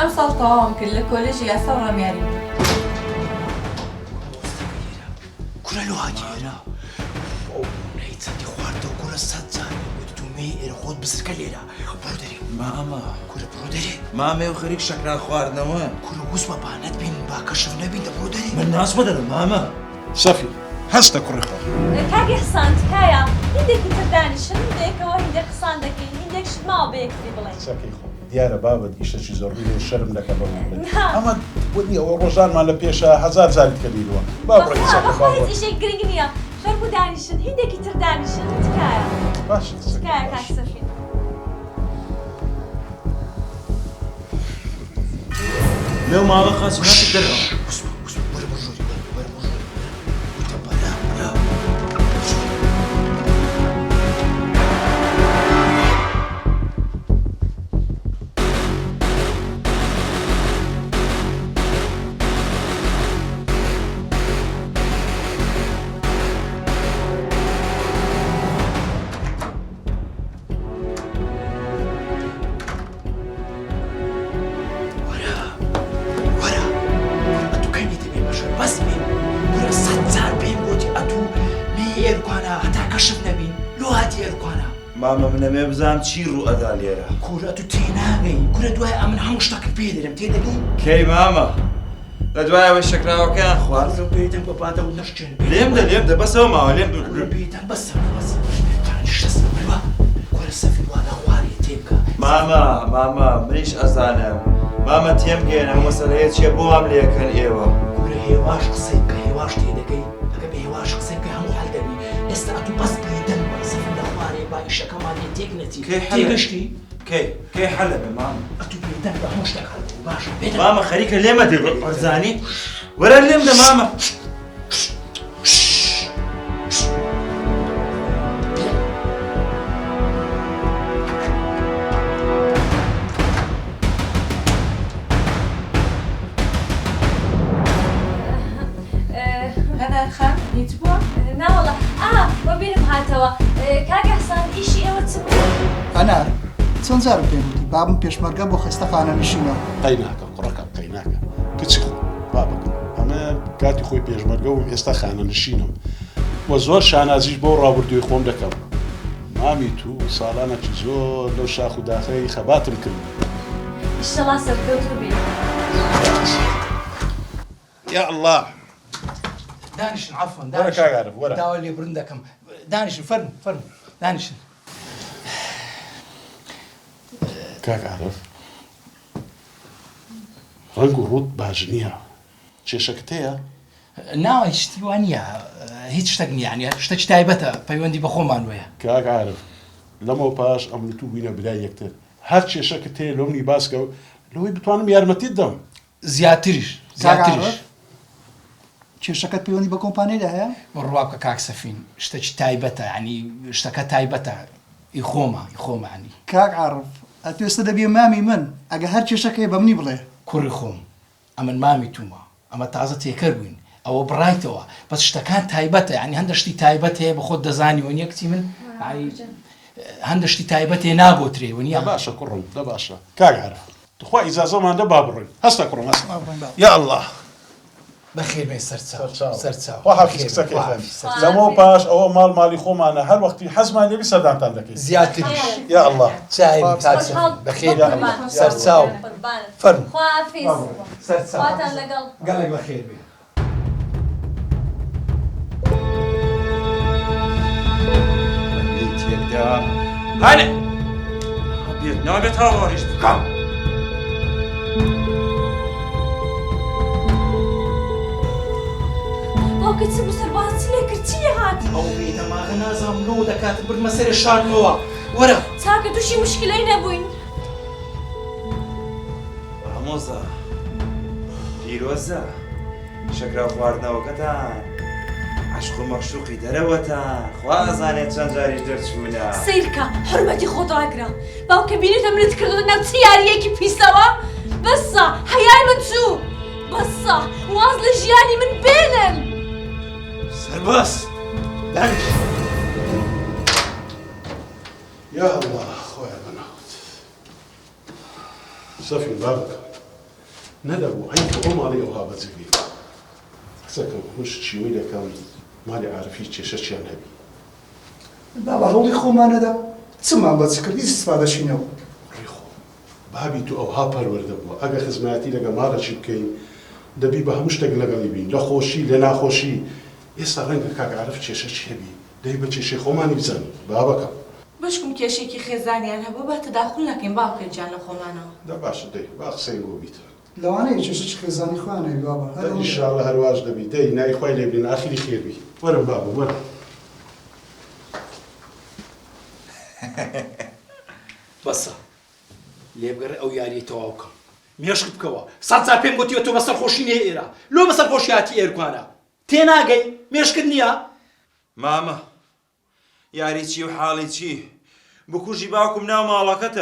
ئەمساڵ تەواوم کرد لە کۆلێژی یاسا و ڕامیاری بووم. کورە لۆ هاتی ئێرە ئەو نەی چەندی خواردەوە کورە سەد جار پێم گوتی تۆ مێی ئێرە خۆت بزرکە لێرە بڕۆ دەرێ مامە کورە بڕۆ دەرێ مامێ و خەریک شەکران خواردنەوەن. کورە وس بە با نەتبینن با کەشف نەبین دە بڕۆ دەرێ. من ناچمە دەرەوە مامە. سەفی هەستە کوڕی خۆم. کاک ئیحسان تکایە هیندێکی تر دانیشن بەیەکەوە هیندێک قسان دەکەین هیندێک شت ماوە بە یەکتری بڵێین. قسەکەی خۆم دیارە بابت ئیشەکی زەروری هەیە شەرم دەکەم بەمن بڵێی نا. ئەمە وە نیە ئەوە ڕۆژانمان لە پێشە هەزار جاری تکە بیروە با بڕۆین بەخوا قسەکە با بەخوا هیچ بڕۆین. ئیشێک گرنگ نیە فەرموو دانیشن هیندێکی تر دانیشن تکایە. باشە قسەکەی تکایە کاک باشە. سەفین. لەو ماڵە قاچم ناچێت دەرەوە. وس بە وس بە وەرە بۆ ژووری وەرە وەرە بۆ ژووری وەرە وتم وەرە وەرە ژووری. وەرە وەرە ئەتوو کەی دێتە بێ بەشەر بەس بێ کورە سەد جار پێم گۆتی ئەتوو مێی ئێرکانە هەتا کەشف نەبین لۆ هاتی ئێرکانە. مامە من ئەمەوێ بزانم چی ڕوو ئەدا لێرە. کورە ئەتوو تێناگەی کورە دوای ئەمن هەموو شتەکت پێ دەرێم تێدەگەی؟ کەی مامە؟ لە دوای ئەوەی شەکراوەکەیان خوارد؟ کورە بێدەنگ بە با دەوت نەشکێنم. لێم دە لێم دە بەس ئەوە ماوە لێم دوور کورە بێدەنگ بەسە بەسە دانیشە سەفی کورە سەفی وا لە خوارێ تێبگە. مامە مامە منیش ئەزانم مامە تێمگەیەنە ئەو مەسەلەیە چیە بۆ وام لێکەن ئێوە. کورە هێواش قسەی بکە هێواش تێدەگەی ئەگەر بە هێواش قسەی بکەی هەموو حەل دەبی ئێستا ئەتوو بەس بێدەنگ بە سەفی لە خوارێ با ئیشەکەمان لێ تێک نەچی کەی حەل تێگەشتی؟ کەی کەی حەلە بێ مامە؟ ئەتوو بێدەنگ بە هەموو شتێک حەل دەبی باشە بێدەنگ مامە خەریکە لێمە دێ ئەزانی وەرە لێم دە مامە. هەنار خان هیچ بووە؟ ناوەڵا ئا وەبیرم هاتەوە کاک ئیحسان ئیشی ئێوە چ بوو؟ هەنار چەند جارم پێ گوتی بابم پێشمەرگە بۆ خەستەخانە نشینە. قەیناکە کوڕەکەم قەیناکە کچی خۆم بابەکەم ئەمە کاتی خۆی پێشمەرگە بووم ئێستا خانەنشینم و زۆر شانازیش بەو ڕابردووی خۆم دەکەم مامی تو ساڵانێکی زۆر لەو شاخ و داخەی خەباتم کرد. ئیشەڵا سەرکەوتوو بی. یا اللە. دانیشن عەفوەن وەرە دانیشن کاک عارف وەرە. داوای لێبوردن دەکەم دانیشن فەرموو فەرموو دانیشن. کاک عارف ڕەنگ و ڕووت باش نییە کێشەکت هەیە؟ نا هیچ شتی وا نییە هیچ شتێک نییە یانی شتێکی تایبەتە پەیوەندی بە خۆمانوەیە. کاک عارف لەمەو پاش ئەمن و تو بووینە برای یەکتر هەر کێشەکت هەیە لۆمنی باس کە لەوەی بتوانم یارمەتیت دەم. زیاتریش کاک زیاتریش. عارف کێشەکەت پەیوەندی بە کۆمپانیدا هەیە؟ بڕوا بکە کاک سەفین شتەکی تایبەتە یانی شتەکە تایبەتە ئی خۆمە ئی خۆمە یانی. کاک عارف ئەتوو ئێستا دەبیە مامی من ئەگەر هەر کێشەک هەیە بە منی بڵێ. کوڕی خۆم ئەمن مامی تومە ئەمە تازە تێکەر بووین ئەوە بڕایتەوە بەس شتەکان تایبەتە یانی هەندە شتی تایبەت هەیە بە خۆت دەزانی وەنیە کچی من یانی هەندە شتی تایبەت هەیە ناگۆترێ وەنیە. دە باشە کوڕم دە باشە کاک عارف تخوا ئیجازەمان دە با بڕۆین هەستە کوڕم هەستە یا اللە. بەخێر بێن سەرچاو سەرچاو خوا حافیز کچەکەی خۆم لەمەو پاش ئەوە ماڵ ماڵی خۆمانە هەر وەختی حەزمان لێبی سەردانتان دەکەین زیاتریش یا اللە چاوی کاک سەفین بەخێر بێن سەرچاو فەرموو خوا حافیز سەرچاو خواتان لەگەڵ. گەلێک بەخێر بێن. لێی تێکدا هەنێ نابێت نابێت هاواریش بکەم. باوکە چ بوو سەرباز چ لێ کرد چی لێ هات؟ ئەو بێ دەماغە نازانم لۆ دەکات بردمە سەرێ شاردمەوە وەرە. چاکە تووشی موشکیلەی نەبووین. ئامۆزا پیرۆزە شەکراو خواردنەوەکەتان عەشق و مەعشوقی دەرەوەتان خوا ئەزانێت چەند جاریش دەرچوونە. سەیرکە حورمەتی خۆت ڕاگرە باوکە بینیتە منت کردۆتە ناو چ یارییەکی پیسەوە بەسە حەیای من چوو بەسە واز لە ژیانی من بێنن. سەرباز دانیش. یا اللە خۆیان بەناوت. سەفین بابەکەم. نەدەبوو عەیب بوو ئەو ماڵەی ئەوها بەجێ بێڵی. کچەکەم ئەمن شیوەی دەکەم مالی عارف هیچ کێشەکیان هەبی. بابە هەوڵی خۆمان نەدا چمان بە چ کرد هیچ ئیستفادەشی نەبوو. کوڕی خۆم بابی تو ئەوها پەروەردە بووە ئەگە خزمایەتی لەگەڵ ماڵەکی بکەین دەبی بە هەموو شتێک لەگەڵی بین لە خۆشی لە ناخۆشی ئێستا ڕەنگە کاک عارف کێشەکی هەبی دەی بە کێشەی خۆمانی بزانین بابەکەم. بەشکم کێشەیەکی خێزانیان هەبوو با تەداخول نەکەین باوکە گیان لە خۆمانەوە. دە باشە دەی با قسەی بۆ بیت. لەوانەیە کێشەکی خێزانی خۆیان هەبی بابە هەر دە ئەوەندە. ئیشاڵا هەر واش دەبی دەی ناوی خوای لێ بنێن ئاخری خێر بی وەرن بابم وەرن. بەسە لێبگەڕێ ئەو یاریەی تەواو کەم مێشکت بکەوە سەد جار پێم گۆتیوە تۆ بەسەر خۆشی نێ ئێرە لۆ بەسەر خۆشی هاتی ئێرکوانە تێناگەی مێشکت نییە؟ مامە یاری چی و حاڵی چی؟ بکوژی باوکم ناو ماڵەکەتە.